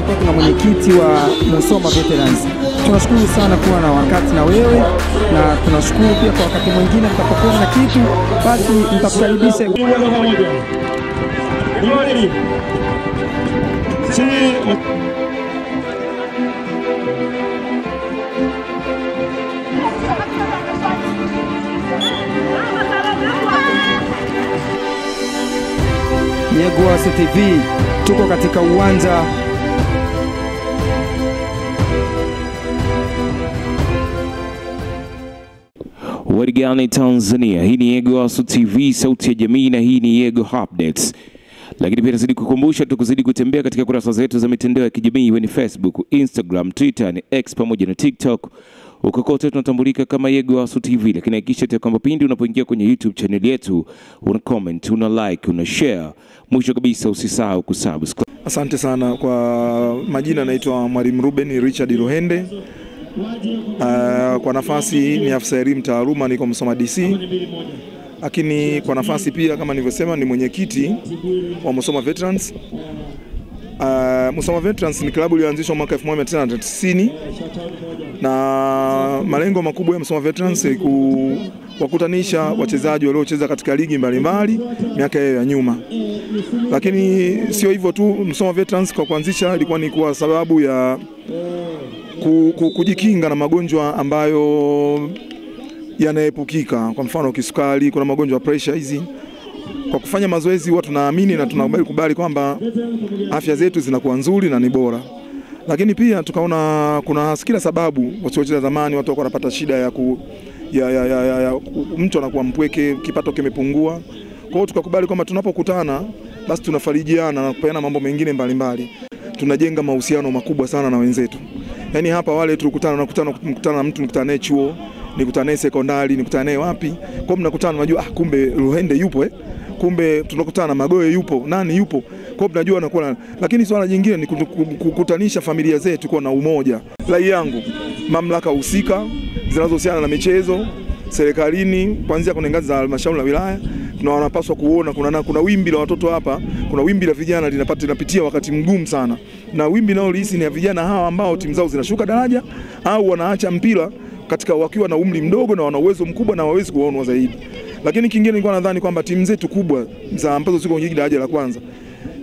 Tulikuwa tuna mwenyekiti wa Musoma Veterans. Tunashukuru sana kuwa na wakati na wewe, na tunashukuru pia kwa wakati mwingine mtapokuwa na kitu basi mtakukaribisha. Yegowasu TV, tuko katika uwanja. Warigani Tanzania, hii ni Yegowasu TV, sauti ya jamii, na hii ni Yego Updates. Lakini pia nazidi kukumbusha tukuzidi kutembea katika kurasa zetu za mitandao ya kijamii, iwe ni Facebook, Instagram, Twitter, ni X pamoja na TikTok. Huko kote tunatambulika kama Yegowasu TV. Lakini hakikisha tu kwamba pindi unapoingia kwenye YouTube channel yetu, una comment, una like, una share. Mwisho kabisa usisahau kusubscribe. Asante sana. Kwa majina naitwa Mwalimu Ruben Richard Ruhende. Kwa nafasi ni afisa elimu taaluma, niko Musoma DC. Lakini kwa nafasi pia kama nilivyosema ni mwenyekiti wa Musoma Veterans. Musoma Veterans ni klabu iliyoanzishwa mwaka 1990, na malengo makubwa ya Musoma Veterans ni kuwakutanisha wachezaji waliocheza katika ligi mbalimbali miaka ya nyuma. Lakini sio hivyo tu, Musoma Veterans kwa kuanzisha ilikuwa ni kwa sababu ya kujikinga na magonjwa ambayo yanaepukika, kwa mfano kisukari, kuna magonjwa ya pressure hizi. Kwa kufanya mazoezi huwa tunaamini na tunakubali kwamba afya zetu zinakuwa nzuri na ni bora. Lakini pia tukaona kuna kila sababu wasiocheza zamani watu wanapata shida ya mtu anakuwa mpweke, kipato kimepungua. Kwa hiyo tukakubali kwamba tunapokutana basi tunafarijiana na kupeana mambo mengine mbalimbali. Tunajenga mahusiano makubwa sana na wenzetu. Yaani hapa wale tulikutana na mtu nikutana naye chuo, nikutana naye sekondari, nikutana naye wapi. Kwa hiyo mnakutana unajua, kumbe Ruhende yupo kumbe tunakutana na Magoe yupo, nani yupo. Kwa hiyo tunajua anakuwa. Lakini swala jingine ni kukutanisha familia zetu kwa na umoja. Rai yangu, mamlaka husika zinazohusiana na michezo serikalini, kuanzia kwenye ngazi za halmashauri na wilaya, na wanapaswa kuona kuna wimbi la watoto hapa, kuna wimbi la vijana linapitia wakati mgumu sana. Na wimbi nao lihisi ni ya vijana hawa ambao timu zao zinashuka daraja au wanaacha mpira katika wakiwa na umri mdogo na wana uwezo mkubwa na hawawezi kuonwa zaidi. Lakini kingine nilikuwa nadhani kwamba timu zetu kubwa za ambazo ziko kwenye daraja la kwanza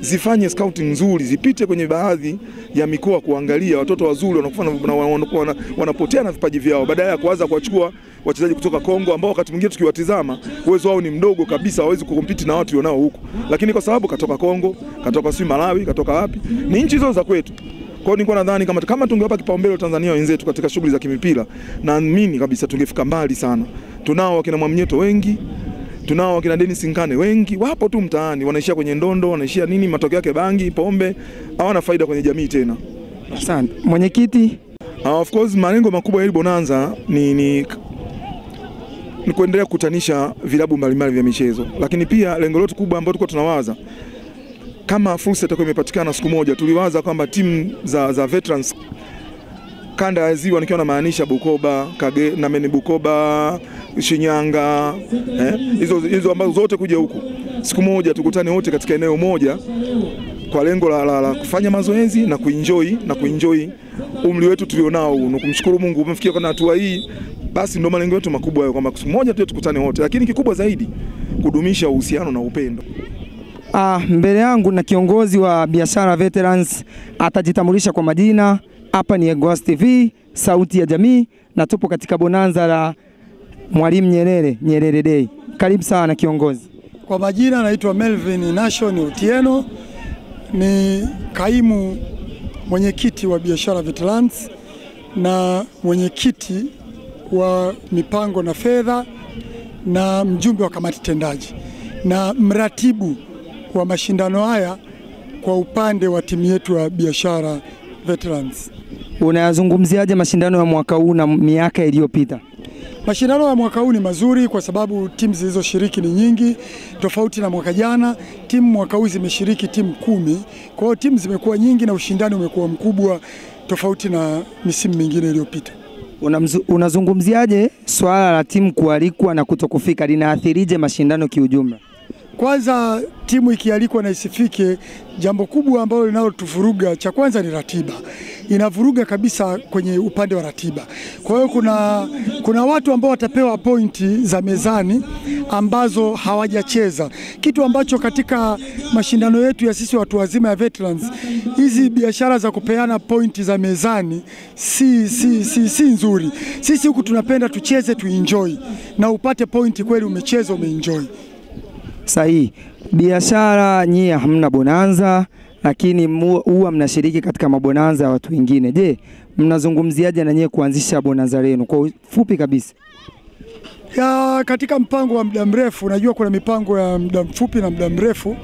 zifanye scouting nzuri, zipite kwenye baadhi ya mikoa kuangalia watoto wazuri wanakufa wanapotea na vipaji vyao, badala ya kuanza kuwachukua wachezaji kutoka Kongo ambao wakati mwingine tukiwatizama uwezo wao ni mdogo kabisa, hawawezi kucompete na watu wanao huko. Lakini kwa sababu katoka Kongo, katoka si Malawi, katoka wapi, ni nchi hizo za kwetu. Kwa hiyo nilikuwa nadhani kama tungewapa kipaumbele Tanzania wenzetu katika shughuli za kimipira, naamini kabisa tungefika mbali sana. Tunao wakina Mwamnyeto wengi, tunao wakina Dennis Nkane wengi, wapo tu mtaani, wanaishia kwenye ndondo, wanaishia nini, matokeo yake bangi, pombe, hawana faida kwenye jamii tena. Asante mwenyekiti. Of course malengo makubwa ya hili bonanza ni kuendelea kukutanisha vilabu mbalimbali vya michezo. Lakini pia lengo letu kubwa ambalo tulikuwa tunawaza, kama fursa itakuwa imepatikana siku moja, tuliwaza kwamba timu za veterans kanda ya Ziwa, nikiwa namaanisha Bukoba, na meni Bukoba, Shinyanga, hizo ambazo zote kuja huku, siku moja tukutane wote katika eneo moja kwa lengo la kufanya mazoezi na kuenjoy umri wetu tulionao, na kumshukuru Mungu umefikia kwa hatua hii. Basi ndio malengo yetu makubwa hayo, kwamba siku moja tukutane wote, lakini kikubwa zaidi kudumisha uhusiano na upendo. Mbele yangu na kiongozi wa Biashara Veterans atajitambulisha kwa majina. Hapa ni Yegowasu TV, sauti ya jamii, na tupo katika bonanza la Mwalimu Nyerere, Nyerere Day. Karibu sana kiongozi. Kwa majina naitwa Melvin Nation Otieno, ni kaimu mwenyekiti wa Biashara Veterans na mwenyekiti wa mipango na fedha na mjumbe wa kamati tendaji na mratibu wa mashindano haya kwa upande wa timu yetu ya Biashara Veterans. Unayazungumziaje mashindano ya mwaka huu na miaka iliyopita? Mashindano ya mwaka huu ni mazuri kwa sababu timu zilizoshiriki ni nyingi, tofauti na mwaka jana. Timu mwaka huu zimeshiriki timu 10. Kwa hiyo timu zimekuwa nyingi na ushindani umekuwa mkubwa tofauti na misimu mingine iliyopita. Unazungumziaje swala la timu kualikwa na kutokufika, linaathirije mashindano kiujumla? Kwanza timu ikialikwa na isifike, jambo kubwa ambalo linalotuvuruga cha kwanza ni ratiba. Inavuruga kabisa kwenye upande wa ratiba. Kwa hiyo kuna watu ambao watapewa pointi za mezani ambazo hawajacheza. Kitu ambacho katika mashindano yetu ya sisi watu wazima ya veterans, hizi biashara za kupeana pointi za mezani si nzuri. Sisi huku tunapenda tucheze, tuenjoy, na upate pointi kweli umecheza, umeenjoy. Sahihi. Biashara nyie hamna bonanza, lakini huwa mnashiriki katika mabonanza ya watu wengine. Je, mnazungumziaje na nyie kuanzisha bonanza lenu kwa ufupi kabisa? Ya, katika mpango wa muda mrefu, unajua kuna mipango ya muda mfupi na muda mrefu.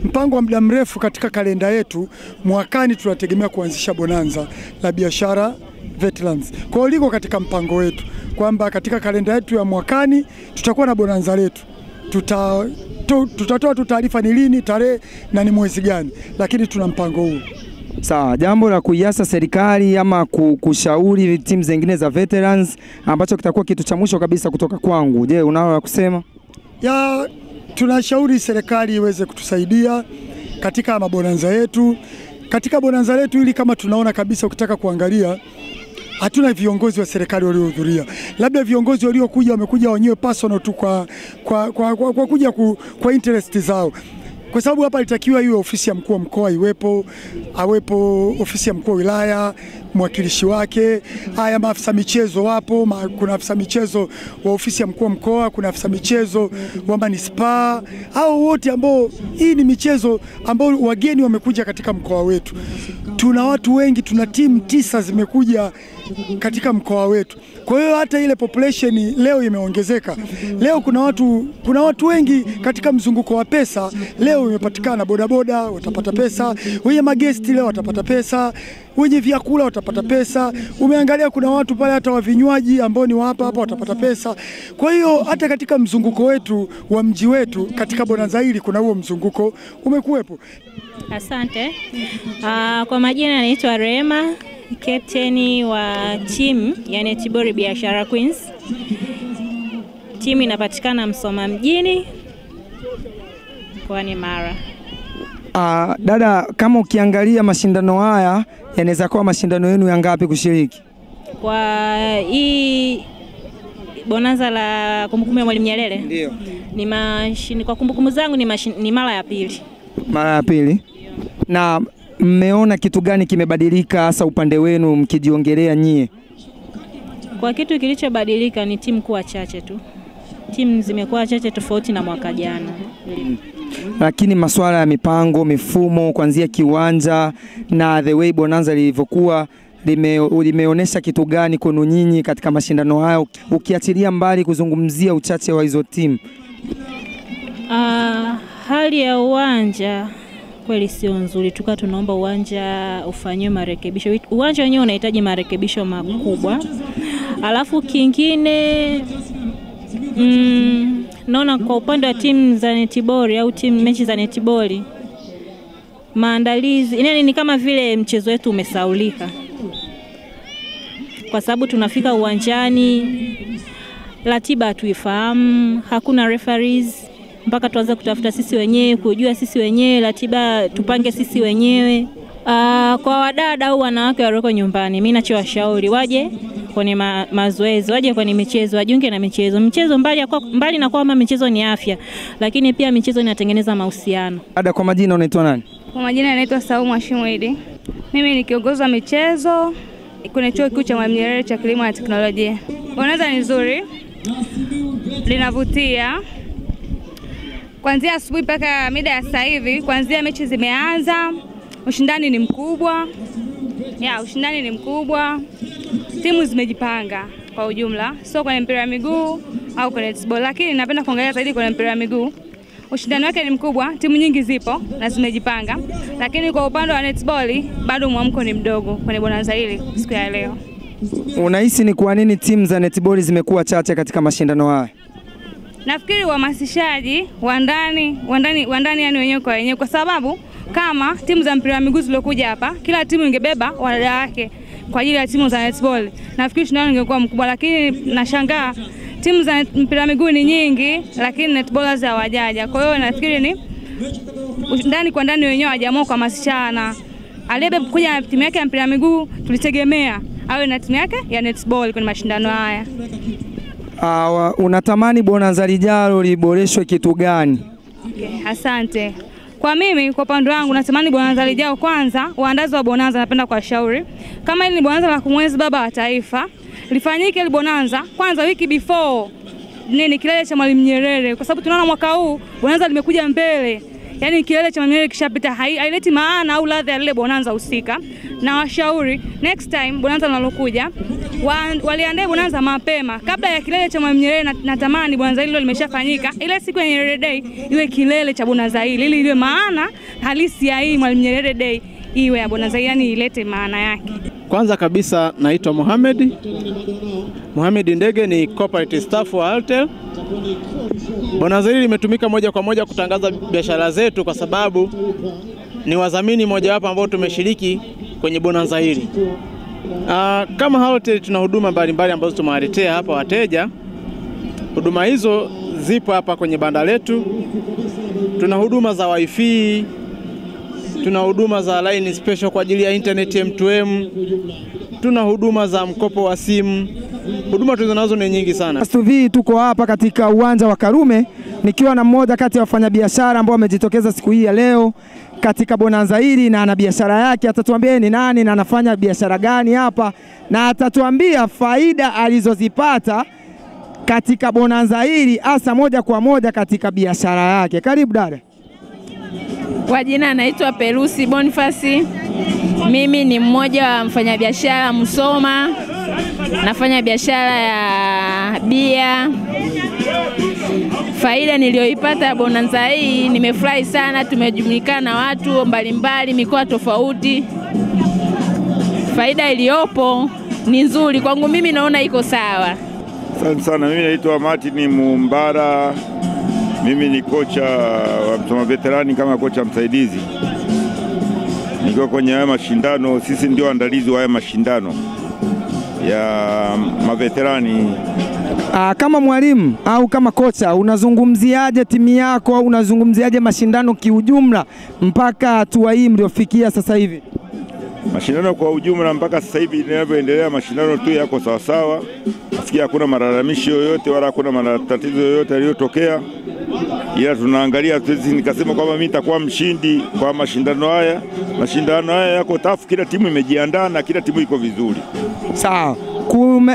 Mpango wa muda mrefu katika kalenda yetu mwakani tunategemea kuanzisha bonanza la biashara veterans. Kwa hiyo liko katika mpango wetu kwamba katika kalenda yetu ya mwakani tutakuwa na bonanza letu. Tutatoa tu taarifa ni lini, tarehe na ni mwezi gani, lakini tuna mpango huu. Sawa, jambo la kuiasa serikali ama kushauri timu zingine za veterans ambacho kitakuwa kitu cha mwisho kabisa kutoka kwangu. Je, unao la kusema? Ya, tunashauri serikali iweze kutusaidia katika mabonanza yetu. Katika bonanza letu ili kama tunaona kabisa, ukitaka kuangalia hatuna viongozi wa serikali waliohudhuria. Labda viongozi waliokuja wamekuja wenyewe personal tu kwa kuja kwa interest zao. Kwa sababu hapa ilitakiwa iwe ofisi ya mkuu wa mkoa iwepo, awepo ofisi ya mkuu wa wilaya, mwakilishi wake, haya maafisa michezo wapo, kuna afisa michezo wa ofisi ya mkuu wa mkoa, kuna afisa michezo wa manispaa, hao wote ambao hii ni michezo ambao wageni wamekuja katika mkoa wetu. Tuna watu wengi, tuna timu 9 zimekuja katika mkoa wetu. Kwa hiyo hata ile population leo imeongezeka. Leo kuna watu wengi katika mzunguko wa pesa leo imepatikana. Bodaboda watapata pesa, wenye magesti leo watapata pesa, wenye vyakula watapata pesa. Umeangalia kuna watu pale hata wa vinywaji ambao ni hapa hapa watapata pesa. Kwa hiyo hata katika mzunguko wetu wa mji wetu katika bonanza hili kuna huo mzunguko umekuwepo. Asante. Kwa majina naitwa Rehema, captain wa timu ya Netibori Biashara Queens. Timu inapatikana Msoma mjini mkoani Mara. Dada, kama ukiangalia mashindano haya yanaweza kuwa mashindano yenu ya ngapi kushiriki? Kwa hii bonanza la kumbukumbu ya Mwalimu Nyerere? Ndio. Ni kwa kumbukumbu zangu ni mara ya pili. Mara ya pili. Na mmeona kitu gani kimebadilika hasa upande wenu mkijiongelea nyie? Kwa kitu kilichobadilika ni timu kuwa chache tu. Timu zimekuwa chache tofauti na mwaka jana. Lakini masuala ya mipango, mifumo, kuanzia kiwanja na the way bonanza lilivyokuwa limeonesha kitu gani kwenu nyinyi katika mashindano hayo, ukiachilia mbali kuzungumzia uchache wa hizo timu? Hali ya uwanja kweli sio nzuri. Tukawa tunaomba uwanja ufanyiwe marekebisho. Uwanja wenyewe unahitaji marekebisho makubwa. Alafu kingine naona kwa upande wa timu za netiboli au timu mechi za netiboli, maandalizi yani ni kama vile mchezo wetu umesaulika. Kwa sababu tunafika uwanjani ratiba hatuifahamu, hakuna referees, mpaka tuanze kutafuta sisi wenyewe, kujua sisi wenyewe ratiba, tupange sisi wenyewe. Kwa wadada au wanawake walioko nyumbani, mimi nachowashauri waje kwenye mazoezi, waje kwenye michezo, wajiunge na michezo. Michezo mbali na kwamba michezo ni afya, lakini pia michezo inatengeneza mahusiano. Dada, kwa majina unaitwa nani? Kwa majina naitwa Saumu Hashimwidi. Mimi ni kiongozi wa michezo kwenye Chuo Kikuu cha Mwalimu Nyerere cha Kilimo na Teknolojia. Bonanza ni nzuri, linavutia. Kuanzia asubuhi mpaka mida ya sasa hivi, kuanzia mechi zimeanza, ushindani ni mkubwa. Ushindani ni mkubwa. Timu zimejipanga kwa ujumla, sio kwenye mpira wa miguu au kwenye netball, lakini napenda kuangalia zaidi kwenye mpira wa miguu. Ushindani wake ni mkubwa, timu nyingi zipo na zimejipanga, lakini kwa upande wa netball bado mwamko ni mdogo kwenye bonanza hili siku ya leo. Unahisi ni kwa nini timu za netball zimekuwa chache katika mashindano haya? Nafikiri uhamasishaji wa ndani yani wenyewe kwa wenyewe, kwa sababu kama timu za mpira wa miguu zilizokuja hapa, kila timu ingebeba wadada wake kwa ajili ya timu za netball, nafikiri ushindani ungekuwa mkubwa. Lakini nashangaa Timu za mpira wa miguu ni nyingi, lakini netballers hawajaja. Kwa hiyo nafikiri ni ndani kwa ndani wenyewe hawajaamua kuhamasishana. Alebe kuja na timu yake ya mpira wa miguu tulitegemea awe na timu yake ya netball kwenye mashindano haya. Unatamani bonanza lijalo liboreshwe kitu gani? Okay, asante. Kwa mimi kwa upande wangu natamani bonanza lijao, kwanza waandazi wa bonanza napenda kuwashauri, kama hili ni bonanza la kumwenzi baba wa taifa, lifanyike ile bonanza kwanza wiki before nini kilele cha Mwalimu Nyerere, kwa sababu tunaona mwaka huu bonanza limekuja mbele. Yaani kilele cha Mwalimu Nyerere kishapita, haileti maana au ladha ya lile bonanza husika. Na washauri next time bonanza linalokuja waliandae bonanza mapema kabla ya kilele cha Mwalimu Nyerere. Natamani bonanza hilo limeshafanyika, ile siku ya Nyerere Day iwe kilele cha bonanza hili, ili iwe maana halisi ya hii Mwalimu Nyerere Day iwe ya bonanza, yani ilete maana yake. Kwanza kabisa naitwa Mohamed Ndege, ni corporate staff wa Altel. Bonanza hili limetumika moja kwa moja kutangaza biashara zetu kwa sababu ni wadhamini mojawapo ambao tumeshiriki kwenye bonanza hili. Kama Altel tuna huduma mbalimbali ambazo tumewaletea hapa wateja. Huduma hizo zipo hapa kwenye banda letu. Tuna huduma za wifi, tuna huduma za line special kwa ajili ya internet M2M, tuna huduma za mkopo wa simu. Huduma tulizonazo ni nyingi sana. TV tuko hapa katika uwanja wa Karume nikiwa na mmoja kati ya wafanyabiashara ambao wamejitokeza siku hii ya leo katika bonanza hili, na ana biashara yake. Atatuambia ni nani na anafanya biashara gani hapa, na atatuambia faida alizozipata katika bonanza hili hasa moja kwa moja katika biashara yake. Karibu dada. Kwa jina naitwa Perusi Bonifasi. Mimi ni mmoja wa mfanyabiashara Musoma. Nafanya biashara ya bia. Faida niliyoipata bonanza hii, nimefurahi sana. Tumejumuika na watu mbalimbali mikoa tofauti. Faida iliyopo ni nzuri kwangu, mimi naona iko sawa. Asante sana. Mimi naitwa Martin Mumbara. Mimi ni kocha wa Msoma Veterani kama kocha msaidizi. Niko kwenye haya mashindano, sisi ndio waandalizi wa haya mashindano ya maveterani. Kama mwalimu au kama kocha, unazungumziaje timu yako au unazungumziaje mashindano kiujumla mpaka hatua hii mliofikia sasa hivi? Mashindano kwa ujumla mpaka sasa hivi inavyoendelea, mashindano tu yako sawa sawa. Nasikia hakuna malalamishi yoyote wala hakuna matatizo yoyote yaliyotokea. Ila tunaangalia, tuwezi nikasema kwamba mimi nitakuwa mshindi kwa mashindano haya. Mashindano haya yako tafu, kila timu imejiandaa na kila timu iko vizuri. Sawa.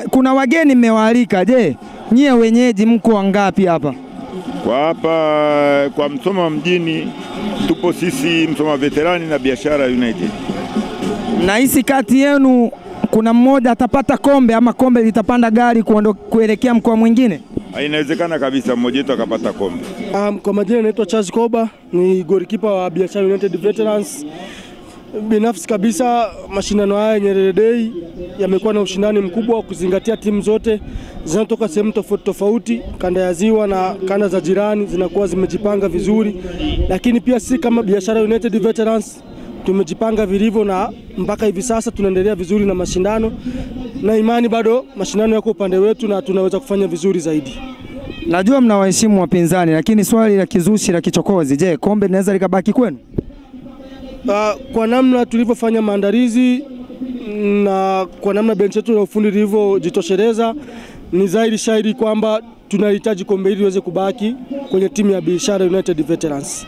Kuna wageni mmewaalika, je, nyie wenyeji mko wangapi hapa? Kwa hapa kwa Msoma mjini tupo sisi Msoma Veterani na Biashara United. Nahisi kati yenu kuna mmoja atapata kombe ama kombe litapanda gari kuelekea mkoa mwingine? Inawezekana kabisa mmoja wetu akapata kombe. Kwa majina naitwa Charles Koba, ni goalkeeper wa Biashara United Veterans. Binafsi kabisa mashindano haya Nyerere Day yamekuwa na ushindani mkubwa kuzingatia timu zote zinatoka sehemu tofauti tofauti, kanda ya ziwa na kanda za jirani zinakuwa zimejipanga vizuri, lakini pia si kama Biashara United Veterans tumejipanga vilivyo na mpaka hivi sasa tunaendelea vizuri na mashindano, na imani bado mashindano yako upande wetu na tunaweza kufanya vizuri zaidi. Najua mnawaheshimu wapinzani, lakini swali la kizushi la kichokozi, je, kombe linaweza likabaki kwenu? Kwa namna tulivyofanya maandalizi na kwa namna benchi yetu ya ufundi ilivyojitosheleza, ni zaidi shahidi kwamba tunahitaji kombe hili liweze kubaki kwenye timu ya Biashara United Veterans.